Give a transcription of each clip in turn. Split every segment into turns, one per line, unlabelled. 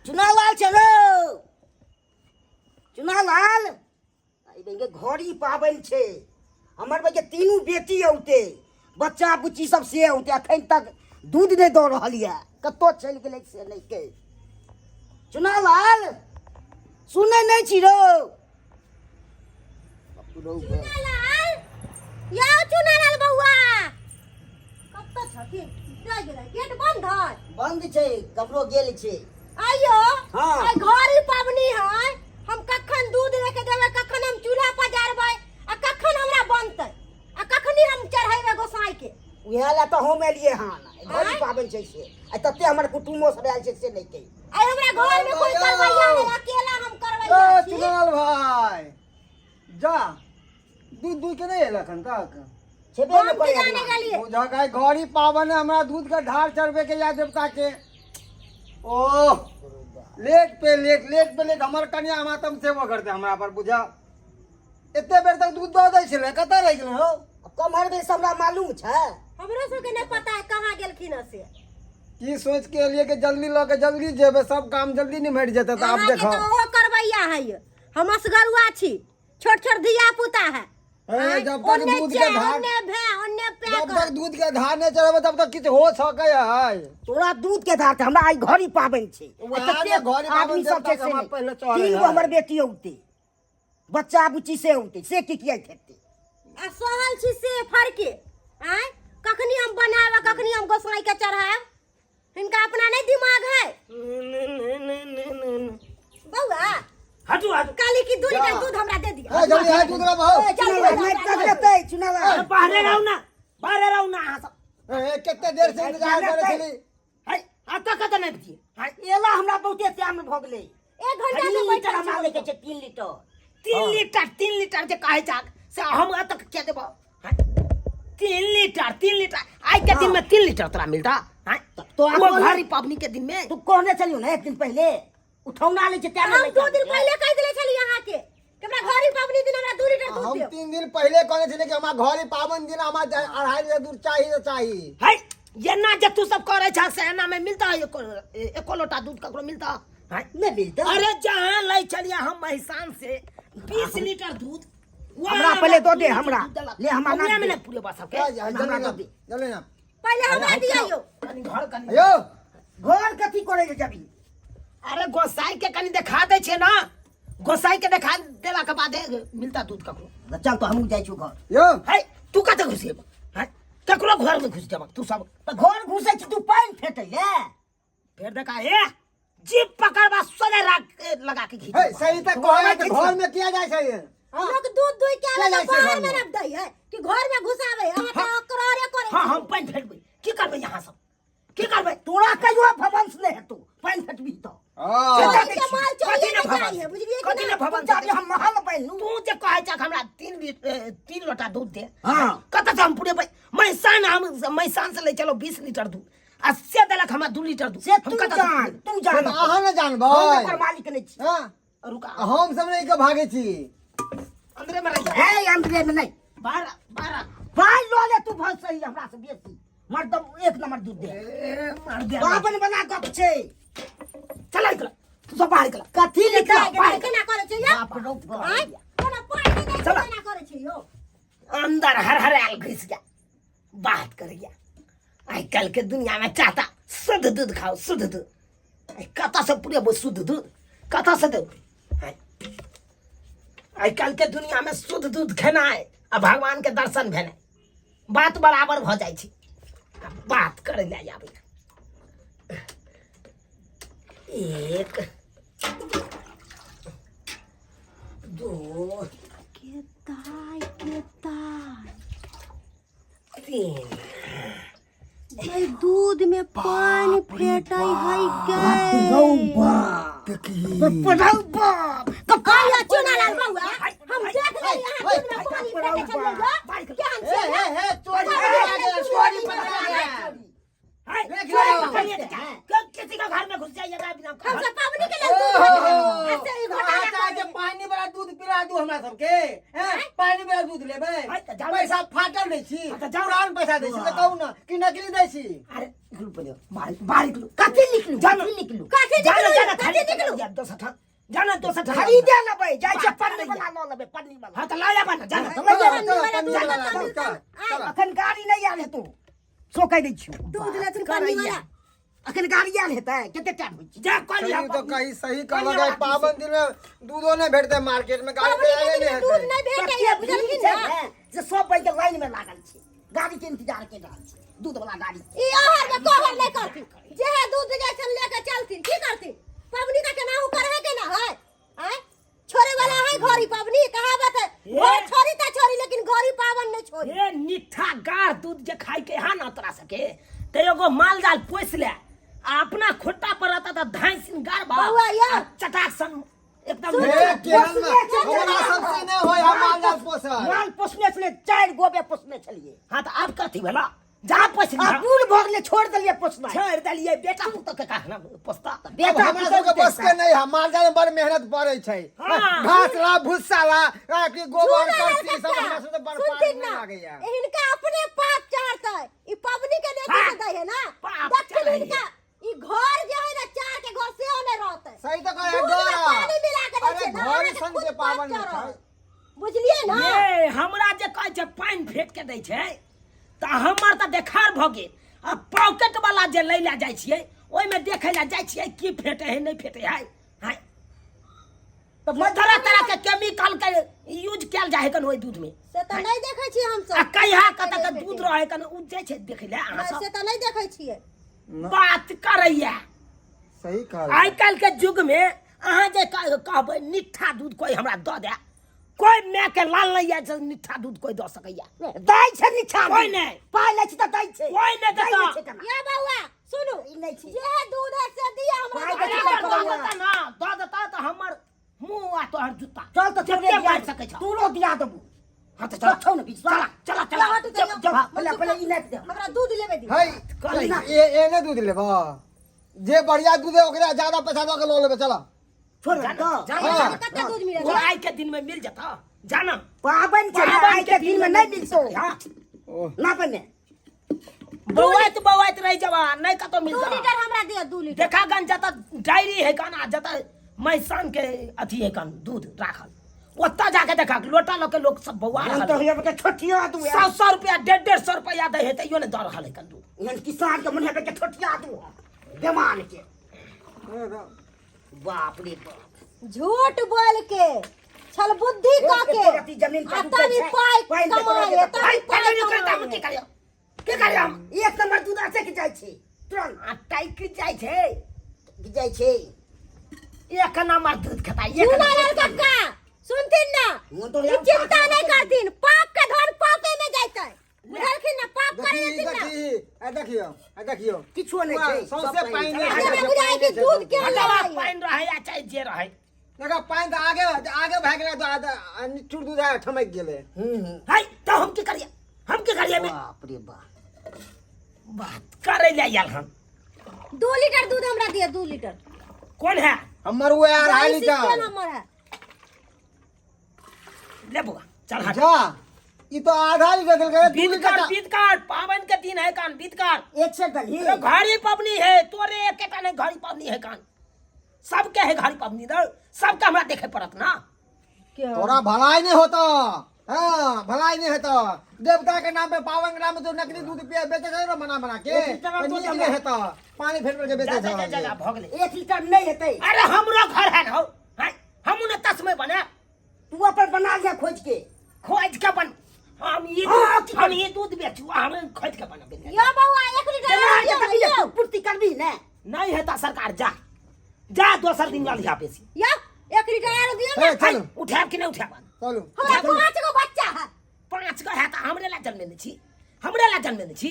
चुनालाल चलो चुनालाल एहि बेर घड़ी पाबनि छै हमर बेर तीनू बेटी औते बच्चा बुच्ची सब से औते अखन तक दूध नहि दऽ रहल यऽ कतऽ चलि गेलै से नहि के चुनालाल सुनै नहि छी रौ
चुनालाल यौ चुनालाल बौआ कतऽ छथिन जा गेलै गेट बंद है
बंद छै कमरो गेल छै
आइयो
हाँ।
आइ घड़ी पबनी है हम कखन दूध लेके देबै कखन हम चूल्हा पजारबै आ कखन हमरा बनतै आ कखनी हम चढ़ेबै गोसाई के
उएह लए तऽ हम एलियै हन घड़ी
आँय?
पाबनि छै से आ तते हमर कुटुमो सब आयल छै से नहि कहि
आइ हमरा घर में कोई करवैया नहीं अकेला हम करवैया
ओ
छी
चुनाल भाई जा दूध दूध के नहीं एल अखन तक
छेबे
हम
नहि
की
करै
जाने
अगना।
गेलियै
बुझक आइ घड़ी पावन है हमरा दूध के ढार चढ़बे के या देवता के ओह लेट पे लेट लेट पे लेट हमर कनिया हमरा तम सेवो करते हमरा पर बुझा एते बेर तक दूध दऽ दै छलै कतऽ रहि गेलै हौ
आब कमहर बेर से हमरा मालूम छै
हमरो सबके नहीं पता है कहाँ गेलखिन हँ से
की सोच के एलियै कि जल्दी लऽ के जल्दी जेबै सब काम जल्दी निमटि जेतै तऽ आब
अहाँके
देखो
तऽ ओहो करवैया है हम असगरुआ छी छोट छोट धिया पुता है
ए,
आँय,
जब तक
ओन्ने
दूध के
चे,
धार
ओन्ने भे ओन्ने पे
जब
कर
तक दूध के धार नहि चढ़ेबै तब तक किछु हो सकै है
तोरा दूध के धार छै, हमरा आइ घड़ी पाबनि छै
वएह
आ तते
ने घड़ी पाबनि
आदमी सब
देवता
छै
के
से
हमरा
नहि।
पहिले चढ़ै
तीन गो
है।
हमर बेटी औते बच्चा बुच्ची से औते से की किया खेते
आ सहल छी से फरके आँय कखनी हम बनायब आ कखनी हम गोसाई के चढ़ायब हिनका अपना नहीं दिमाग है बौआ
हटू हटू
काली की 2 लीटर दूध हमरा दे दिया
ए, जल्दी है दूध लाबो
ए, जल्दी
चुनाव
दूध
नहि
हमरा
तक
दे दिया।
देतै चुनाव
अरे बाहरे रहू ना बाहरे रहू ना अहाँ सब
ए, कते देर से इंतजार करै छली
है अतऽ कतऽ नहि दिए है
एला हमरा बहुते टाइम भऽ गेलै
एक घंटा से
तीन लीटर
बैठल
हमरा
छी
लैके छै 3 लीटर
3 लीटर 3 लीटर जे कहै छाक से हम एतऽ के देबो हैं? 3 लीटर 3 लीटर आइ के दिन में 3 लीटर तोरा मिलता हैं?
तो
वो
आको
घड़ी पबनी के दिन में
तू कहने चलियो ने एक दिन पहले उठौना लै छै तें
हम 2 दिन पहिले कहि देले छली अहाँ के कि हमरा घड़ी पबनी दिन हमरा 2 लीटर दूध
हम
दियौ
3 दिन पहिले कहने छलियै कि हमरा घड़ी पाबनि दिन हमरा 2.5 लीटर दूध चाही तऽ चाही।
है एना जे तू सब करे छह से एना में मिलता है एको एको लोटा दूध ककरो मिलता है?
नहीं मिलता।
अरे जहाँ लै चलिए हम महिसान से 20 लीटर दूध वहाँ
हमरा पहले दऽ दे,
2 लीटर
हमरा।
दूध देलक।
ले, हमरा
उएह
ना
में
दे।
नहीं पूरे बस सबके
जा, जा,
हमरा
जल्दी
दऽ
ना,
दे।
जल्दी ना।
पहिले हमरा दियौ।
कनी घर कनी
यौ
घर कथी करे ले जबी?
अरे गोसाई के कनी देखा दै छै ना गोसाई के देखा देला के बाद मिलता दूध ककरो।
चल तो हमहूँ जाइ छी घर।
यौ
है तू कतऽ घुसेब है ककरो घर में घुस जेबक तू सब?
तऽ घर घुसै छी तू पानि फेटै ले।
फेर देखा हे जीप पकड़बा सोने राख लगा के घीच।
हे सही तऽ कहै तऽ घर में किया जाइ छै ये? हाँ?
लोग दूध दुहि के आवे
चल
तऽ
जाइ छै
बाहर
घरमे।
में रख दै है कि घर में घुसावे अहाँ तऽ अकरारे करै
हाँ
छी।
हम पानि फेटबै की करबै यहाँ सब की करबै?
तोरा कहियो भवंश नहि हेतौ पानि फेटबी तऽ।
हाँ।
चोरी के माल चोरी
कथी ने
नहि
भवन
जाइ है बुझलियै कि
कथी ने
ना?
भवन
तू जाबे हम महल बनलू।
तू जे कहै छह हमरा 3 लोटा दूध दे।
हाँ।
कतऽ से हम पुरेबै मैसान हम मैसान से लै चलो 20 लीटर दूध आ से देलक हमरा 2 लीटर दूध
से
हम
तू
कतऽ से
जान
पुरेबै?
तू जान
से तऽ अहाँ ने जानबै।
हम ओकर मालिक नहि छी।
हाँ?
रुका
हम सब नहि के भागै छी।
अंदरे में रह जा।
हे अंदरे में नहीं।
बाहर बाहर।
पाइ लऽ ले तू भल सही हमरा से बेसी मर्दम एक नंबर दूध दे।
ए, मार दे।
बाबन वाला गप छै।
चल निकल तू सब बाहर निकल।
कथी निकल?
बाहर केना करै छै यौ?
बाप रौ बाप।
आँय? कोना पाइ नहि दै छै
चला।
केना करै छै यौ?
अंदर हर हर आयल घुस गया बात कर गया। आइ काल्हि के दुनिया में चाहता शुद्ध दूध खाओ शुद्ध दूध। आइ कतऽ से पुरेबो शुद्ध दूध कतऽ से देबै? आइ आइ काल्हि के दुनिया में शुद्ध दूध खेनाइ आ भगवान के दर्शन भेनाइ बात बराबर भऽ जाइ छै। आ बात करै लए आबै एक दू
के दाय के दाय
तीन
जै दूध में पानी फेटै है गे।
बाप रौ बाप।
आया चुनालाल बौआ हम देख लेली अहाँ दूध में पानी फेटै छलियै यौ केहन
हे
छै
हे हे चोरी पकड़ा गया, चोरी पकड़ा गया।
है,
देख
चोरी
लो।
पकड़िए तो क्या? किसी का घर में घुस जाइएगा बिना
हम सब पाबनि के लेल दूध भेटल। आ से ई
अहाँ
घोटाला
चाहै
करै।
छै पानी वाला दूध पिला दू हमरा सबके हैं? पानी वाला दूध लेबै
है, तऽ जाउ।
पैसा फाटल दै छी
तऽ जाउ।
पुरान पैसा दै छी तऽ कहू ने कि नकली दै छी।
अरे
पहिले।
बाहर बाहर निकलू।
कथी निकलू?
जाना।
कथी निकलू?
कथी
जाना
निकलू?
जाना
कथी
खरीद
निकलू?
निकलू दोसर ठाम जाना दोसर ठाम।
खरीदे लेबै, जाइ छै
बात
पन्नी
करैया।
वाला लऽ लेबै, पन्नी वाला।
हाँ तो ला जा बना जाना।
तऽ लऽ
चल,
जाउ।
चल,
पन्नी वाला
पन्नी
दूध
वाला,
वाला,
चल, चल,
आइ।
चल।
अखन गाड़ी नहि आयल हेतौ, सो कहि दै छियौ।
दूध लेथिन पन्नी
करैया।
वाला।
अखन गाड़ी आयल हेतै? कते टाइम होइ छै?
जा कल
सही तो कही सही कहलक है, पावन दिन में दूधो नहीं भेटते मार्केट में, गाड़ी
पबनी
तो
के
आले
दिन
नहीं
में दूध
हेतै।
नहीं भेटैया,
कते भीड़
बुझलखिन
छै
ना?
ने, जे सब बैठ के लाइन में लागल छै, गाड़ी के इंतजार के रहल छै, दूध वाला गाड़ी।
ई ओहर में कोहर नहीं करथिन, जेहे दूध जाइ छन लेके चलथिन। की करथिन? पबनी का केनाहू करहे के ना है? आय छोड़े वाला है घड़ी पबनी? कहावत है, घर छोड़ी त छोड़ी लेकिन घड़ी पावन नहीं छोड़ी।
ए निठा गाढ़ दूध जे खाई के हा ना तोरा सके ते एगो माल जाल पोस ले आ अपना खोटा पर रहता त धाई सिन गार बा।
बउआ यौ।
आ चटाक सन एकदम।
सुन।
हे, केहन
पोसने छलियै।
हमरा सबसे नहि होय हम माल जाल पोसल।
माल पोसने छलियै, 4 गोबे पोसने छलियै।
हाँ त आब कथी भेला? जा पोस
आ बूढ़ भऽ गेलै, छोड़ि देलियै पोसनाइ।
छोड़ देलियै, बेटा पुतोह के कहना पोसता।
बेटा
हमरा सबके बस के नहीं है, माल जाल में बड़ मेहनत पड़े छै।
हाँ।
घास ला, भुस्सा ला, आ, की गोबर
झूला लाल
करसी सब
कक्का,
हमरा सबके बड़ पार
सुनथिन
नहीं
ना,
लागैया।
हिनका अपने पाप चढ़तै। ई पबनी के नेती
हाँ।
से दै है ना।
पाप
देखथिन
चढ़ै है।
हिनका ई घर जे है ना, चार के घर सेहो नहीं रहतै।
सही तो कहे
दूध में
गौरा।
पानी मिला के दै
अरे
छै ना,
घर
अहाँके
संग
खुद
जे
पाप
पावन
चढ़त।
छै।
बुझलियै ना?
ये हमरा जे कहै छै पानि फेट के दै छै तऽ हमर तऽ देखार भऽ गेल। आ पॉकेट वाला जे लै लए जाइ छियै ओहिमे देखै लए जाइ छियै की फेटे है नहि फेटे है। हाय
तऽ
तरह तरह के केमिकल के यूज कयल जाइ है कन ओहि दूध में।
से तऽ नहीं देखै छियै हमसब।
आ कहिया कतऽ के दूध रहै कन उ जाइ छै देखै लए अहाँ
नहि,
सब?
से तऽ नहीं देखै छियै।
बात करैया।
सही कहल।
आइ काल्हि के युग में अहाँ जे कहबै निठ्ठा दूध कोई हमरा दऽ दे, कोई माय के लाल नहीं है जे निठ्ठा दूध कोई दऽ सकैया।
दै छै निठ्ठा
कोई नहि।
पाइ लै छै तऽ दै छै।
कोई नहि
दै
देतऽ।
छै केना?
या बौआ सुनू,
ई नहि छै।
जे दूध है से दिअ हमरा।
पाइ
अरे
दै
अगर
छै
दऽ
कमाइया।
देता ना, दऽ देता तऽ हमर मुँह आ तोहर जुत्ता।
चल तऽ
जते
तोरे दिया
मारि सकै छौ।
तोरो दिया देबू।
हाँ तऽ चल।
छौ ने विश्वास।
चला चला।
हटू
चल,
तैयो।
चल।
पहिले पहिले ई नापि दे।
हमरा दूध लेबे दिअ।
है
करैया।
ए एने दूध लेबऽ, जे बढ़िया दूध है ओकरा ज्यादा पैसा दऽ के लऽ लेबै। चल
छोड़
जाना,
दऽ।
जाना,
हाँ।
जाना।
कते दूध मिलत?
वो आइ के दिन में मिल जता जाना।
पाबनि छै,
पाबनि
आइ के दिन में नहीं मिलतो।
हाँ।
ओह।
नापे में
बौआइत बौआइत रहि जबा नहीं कतौ
2
मिलता।
लीटर हमरा दिअ, 2 लीटर।
देखा गन जता डायरी है कन आ जता मैसान के अथी है कन दूध राखल, ओतऽ जाके देखा लोटा लऽ के लोग सब बौआ
हम
रहल
तो
है।
होइए बेटा छोटिया दू।
सौ सौ रुपया 150 रुपया दै है तैयो नहीं दऽ रहल है कन दूध।
एहन किसान के मन के छोटिया दू बेमान के। बाप रे बाप।
झूठ बोल के छल बुद्धि क के
एको रत्ती जमीन पर
आ
रुकै
तब ई
छै,
पाइ
पानि के
कमाइ
तोरा
है, तब ई
भाई,
पाइ
करियो, करियो,
कमाइ
की
है।
करियो? की करियो हम?
एक नंबर दूध अटक जाइ छै तुरंत।
आ टैक जाइ छै।
जाइ छै।
एक नंबर दूध खेता, एक
झूला
नंबर।
लाल कक्का सुनथिन ना,
मोन तो
ई चिंता नहीं करथिन, पाप के धन पापे में जैतै, बुझलखिन ना? पाप करे
देखी
जेथिन ना।
देखी, आ देखियो, आ देखियो।
किछो नहि छै, सब
सौंसे
पानि
पानि
छै।
नहि
हमरा
छै,
बुझाइ कि
पानि
दूध
छै।
के
हटावा
लड़ाई है।
पानि रहै या चाहे जे रहै।
देखा पानि तऽ आगे आगे भए गेलै तऽ निचुड़ दूध आगे ठमकि गेलै।
है तऽ हम की करियै, हम की करियै बे?
बाप रे बाप।
बात करै लए आयल हन।
2 लीटर दूध हमरा दिअ, 2 लीटर।
कोन है?
हमर वो 2.5
बाईस
लीटर
नंबर है।
ले बौआ चल हट।
जा, ई तो आधा लीटर देलकै, दू
बीत
लीटर
कर, बीत कर, पावन के दिन है कान, बीत कर।
एक से दही।
तो घड़ी पबनी है तोरे एकेटा नहीं, घड़ी पबनी है कान, सबके है घड़ी पबनी दर, सबके हमरा देखे पड़त ना।
तोरा भलाई नहीं होता। हाँ भलाई नहीं होता। देवता के नाम पे पावन के नाम पे तो नकली दूध पिए बेचे छै मना मना के।
एक लीटर और
नीक
दूध
नहीं
हमरा।
होता, पानी फेट फेट के
जा
बेचे
जा जा जा, जा
छै।
भऽ गेलै।
1 लीटर नहीं हेतै।
अरे हमरो घर है ना, हैं हमहूँ ने तस्मै बना।
तू अपन बना लिया खोज के।
खोज के बन, हम ई
हाँ,
दूध, हम ई दूध बेचू, हम खोज के बनाबे।
यो बौआ 1 लीटर
केना
हमरा
हेतै
दिअ ना,
तभी ने
यो।
तू पूर्ति करबी ने।
नहीं हेता सरकार, जा जा दोसर दिन लऽ लिहा बेसी।
यो 1 लीटर आरो दिअ ना।
हे, चलू।
उठायब कि नहीं उठायब?
चलू।
हमरा 5 गो बच्चा है।
5 गो है तऽ हमरे ला जन्मेने छी, हमरे ला जन्मेने छी।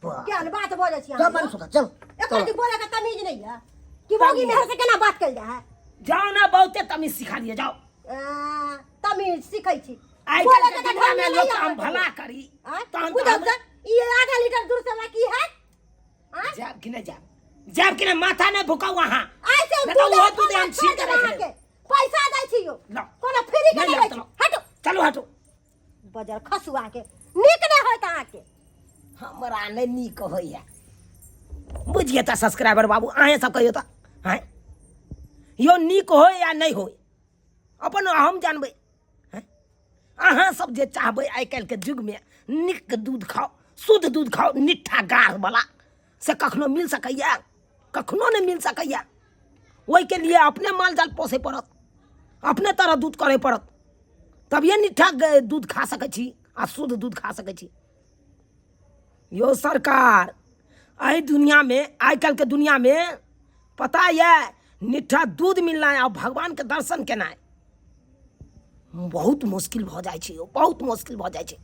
क्या बात बोले छी
चल
अहाँ?
मन सुखा चल।
एकरा दी बोले के तमीज नहीं है कि मौगी मेहर से केना बात कल जा है।
जाओ ना, बहुते तमीज सिखा लिये जाओ।
आ, तमीज सीखै छी।
आइ
बोले
काल्हि
के
के
तऽ
दुनिया
ढंग
में
नहीं
लोग
आबै
हम
छै।
भला करी
आँय?
तहन
बुझल
तऽ हम
छै ई आधा लीटर दूध से हमरा की है? आँय?
जायब कि नहीं जायब, जायब कि नहीं? माथा नहीं भुकाऊ अहाँ।
आइ से
नहीं तऽ
दूध
ओहो
हम
दूध हम छीन के
छोड़ देब
राखि
अहाँके।
लेब।
पैसा दै छी यौ।
लाउ।
कोनो फ्री के
नहीं
नहि
लाउ,
दै छी।
चलो।
हटो।
चलू हटो।
बजर खसुआ के नीक नहि होइत अहाँके।
हमरा नहि नीक होइया। बुझिए तऽ सब्सक्राइबर बाबू, अहेँ सब कहियौ तऽ। आँय यौ, नीक होय या नहि होय अपन हम जानबै। अहाँ सब जे चाहबै आइ काल्हिके युगमे नीक दूध खाउ, शुद्ध दूध खाउ, निट्ठा गाढ़वला, से कखनो मिल सकैए? कखनो नहि मिल सकैए। ओहिके लिए अपने माल जाल पोसै पड़त, अपने तरह दूध करै पड़त, तभिए निट्ठा दूध खा सकै छी आ शुद्ध दूध खा सकै छी। यौ सरकार, एहि दुनिआँमे, आइ काल्हिके दुनिआँमे पता यऽ, निट्ठा दूध मिलनाइ आ भगवानके दर्शन केनाइ बहुत मुश्किल भऽ जाइ छै यौ, बहुत मुश्किल भऽ जाइ छै।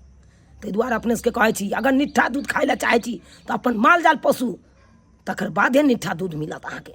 ताहि दुआरे अपने सबके कहै छी, अगर निट्ठा दूध खाइ लए चाहै छी तऽ अपन माल जाल पोसू, तकर बादे निट्ठा दूध मिलत अहाँके।